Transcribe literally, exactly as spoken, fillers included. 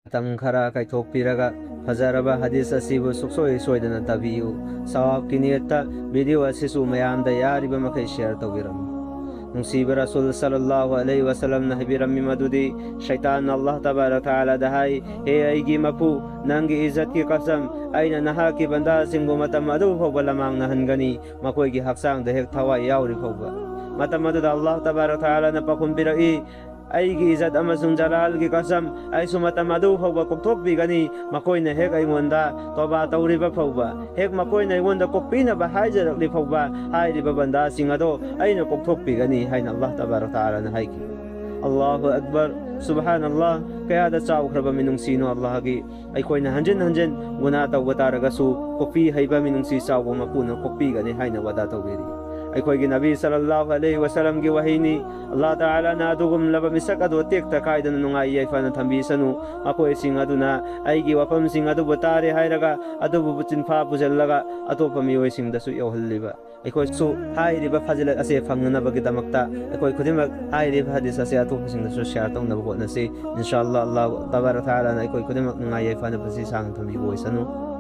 ꯃꯇꯝ ꯈꯔ ꯀꯥꯏꯊꯣꯛꯄꯤꯔꯒ ꯐꯖꯔꯕ ꯍꯗꯤꯁ ꯑꯁꯤꯕꯨ ꯁꯨꯛꯁꯣꯏ ꯁꯣꯏꯗꯅ ꯇꯥꯕꯤꯌꯨ꯫ ꯁꯋꯥꯕꯀꯤ ꯅꯤꯌꯠꯇ ꯚꯤꯗꯤꯑꯣ ꯑꯁꯤꯁꯨ ꯃꯌꯥꯝꯗ ꯌꯥꯔꯤꯕ ꯃꯈꯩ ꯁꯤꯌꯔ ꯇꯧꯕꯤꯔꯝꯃꯨ꯫ ꯅꯨꯡꯁꯤꯕ ꯔꯁꯨꯜ ꯁꯜꯂꯜꯂꯥꯍꯨ ꯑꯂꯩꯍꯤ ꯋꯥꯁꯜꯂꯝꯅ ꯍꯥꯏꯕꯤꯔꯝꯃꯤ ꯃꯗꯨꯗꯤ, ꯁꯩꯇꯥꯟꯅ ꯑꯜꯂꯥꯍ ꯇꯕꯥꯔꯛ ꯇꯥꯂꯥꯗ ꯍꯥꯏ, "ꯍꯦ ꯑꯩꯒꯤ ꯃꯄꯨ, ꯅꯪꯒꯤ ꯏꯖꯠꯀꯤ ꯀꯁꯝ, ꯑꯩꯅ ꯅꯍꯥꯛꯀꯤ ꯕꯟꯗꯥꯁꯤꯡꯕꯨ ꯃꯇꯝ ꯑꯗꯨ ꯐꯥꯎꯕ ꯂꯃꯥꯡꯅꯍꯟꯒꯅꯤ, ꯃꯈꯣꯏꯒꯤ ꯍꯛꯆꯥꯡꯗ ꯍꯦꯛ ꯊꯋꯥꯏ ꯌꯥꯎꯔꯤ ꯐꯥꯎꯕ"꯫ ꯃꯇꯝ ꯑꯗꯨꯗ ꯑꯜꯂꯥꯍ ꯇꯕꯥꯔꯛ ꯇꯥꯂꯥꯅ ꯄꯥꯎꯈꯨꯝ ꯄꯤꯔꯛꯏ, "ꯑꯩꯒꯤ ꯏꯖꯠ ꯑꯃꯁꯨꯡ ꯖꯂꯥꯜꯒꯤ ꯀꯁꯝ, ꯑꯩꯁꯨ ꯃꯇꯝ ꯑꯗꯨ ꯐꯥꯎꯕ ꯀꯣꯛꯊꯣꯛꯄꯤꯒꯅꯤ, ꯃꯈꯣꯏꯅ ꯍꯦꯛ ꯑꯩꯉꯣꯟꯗ ꯇꯣꯕꯥ ꯇꯧꯔꯤꯕ ꯐꯥꯎꯕ, ꯍꯦꯛ ꯃꯈꯣꯏꯅ ꯑꯩꯉꯣꯟꯗ ꯀꯣꯛꯄꯤꯅꯕ ꯍꯥꯏꯖꯔꯛꯂꯤ ꯐꯥꯎꯕ, ꯍꯥꯏꯔꯤꯕ ꯕꯟꯗꯥꯁꯤꯡ ꯑꯗꯣ ꯑꯩꯅ ꯀꯣꯛꯊꯣꯛꯄꯤꯒꯅꯤ" ꯍꯥꯏꯅ ꯑꯜꯂꯥꯍ ꯇꯕꯥꯔꯛ ꯇꯥꯂꯥꯅ ꯍꯥꯏꯈꯤ꯫ ꯑꯜꯂꯥꯍꯨ ꯑꯛꯕꯔ, ꯁꯨꯕꯍꯥꯅꯜꯂꯥꯍ, ꯀꯌꯥꯗ ꯆꯥꯎꯈ꯭ꯔꯕ ꯃꯤꯅꯨꯡꯁꯤꯅꯣ ꯑꯜꯂꯥꯍꯒꯤ꯫ ꯑꯩꯈꯣꯏꯅ ꯍꯟꯖꯤꯟ ꯍꯟꯖꯤꯟ ꯒꯨꯅꯥ ꯇꯧꯕ ꯇꯥꯔꯒꯁꯨ, ꯀꯣꯛꯄꯤ ꯍꯩꯕ ꯃꯤꯅꯨꯡꯁꯤ ꯆꯥꯎꯕ ꯃꯄꯨꯅ ꯀꯣꯛꯄꯤꯒꯅꯤ ꯍꯥꯏꯅ ꯋꯥꯗꯥ ꯇꯧꯕꯤꯔꯤ꯫ ꯑꯩꯈꯣꯏꯒꯤ ꯅꯕꯤ ꯁꯜꯂꯜꯂꯥꯍꯨ ꯑꯂꯩꯍꯤ ꯋꯥꯁꯜꯂꯝꯒꯤ ꯋꯥꯍꯩꯅꯤ, "ꯑꯜꯂꯥꯍ ꯇꯥꯂꯥꯅ ꯑꯗꯨꯒꯨꯝꯂꯕ ꯃꯤꯁꯛ ꯑꯗꯨ ꯇꯦꯛꯇ ꯀꯥꯏꯗꯅ ꯅꯨꯡꯉꯥꯏ ꯌꯥꯏꯐꯅ ꯊꯝꯕꯤꯁꯅꯨ, ꯃꯈꯣꯏꯁꯤꯡ ꯑꯗꯨꯅ ꯑꯩꯒꯤ ꯋꯥꯐꯝꯁꯤꯡ ꯑꯗꯨꯕꯨ ꯇꯥꯔꯦ ꯍꯥꯏꯔꯒ ꯑꯗꯨꯕꯨ ꯆꯤꯟꯐꯥ ꯄꯨꯁꯤꯜꯂꯒ ꯑꯇꯣꯞꯄ ꯃꯤꯑꯣꯏꯁꯤꯡꯗꯁꯨ ꯌꯧꯍꯜꯂꯤꯕ"꯫ ꯑꯩꯈꯣꯏꯁꯨ ꯍꯥꯏꯔꯤꯕ ꯐꯖꯤꯂꯠ ꯑꯁꯤ ꯐꯪꯅꯅꯕꯒꯤꯗꯃꯛꯇ ꯑꯩꯈꯣꯏ ꯈꯨꯗꯤꯡꯃꯛ ꯍꯥꯏꯔꯤꯕ ꯍꯗꯤꯁ ꯑꯁꯤ ꯑꯇꯣꯞꯄꯁꯤꯡꯗꯁꯨ ꯁꯤꯌꯥꯔ ꯇꯧꯅꯕ ꯍꯣꯠꯅꯁꯤ꯫ ꯏꯟꯁꯥ ꯑꯜꯂꯥꯍ, ꯑꯜꯂꯥꯍ ꯇꯕꯥꯔꯛ ꯇꯥꯂꯥꯅ ꯑꯩꯈꯣꯏ ꯈꯨꯗꯤꯡꯃꯛ ꯅꯨꯡꯉꯥꯏ ꯌꯥꯏꯐꯅ ꯄꯨꯟꯁꯤ ꯁꯥꯡꯅ ꯊꯝꯕꯤꯕ ꯑꯣꯏꯁꯅꯨ꯫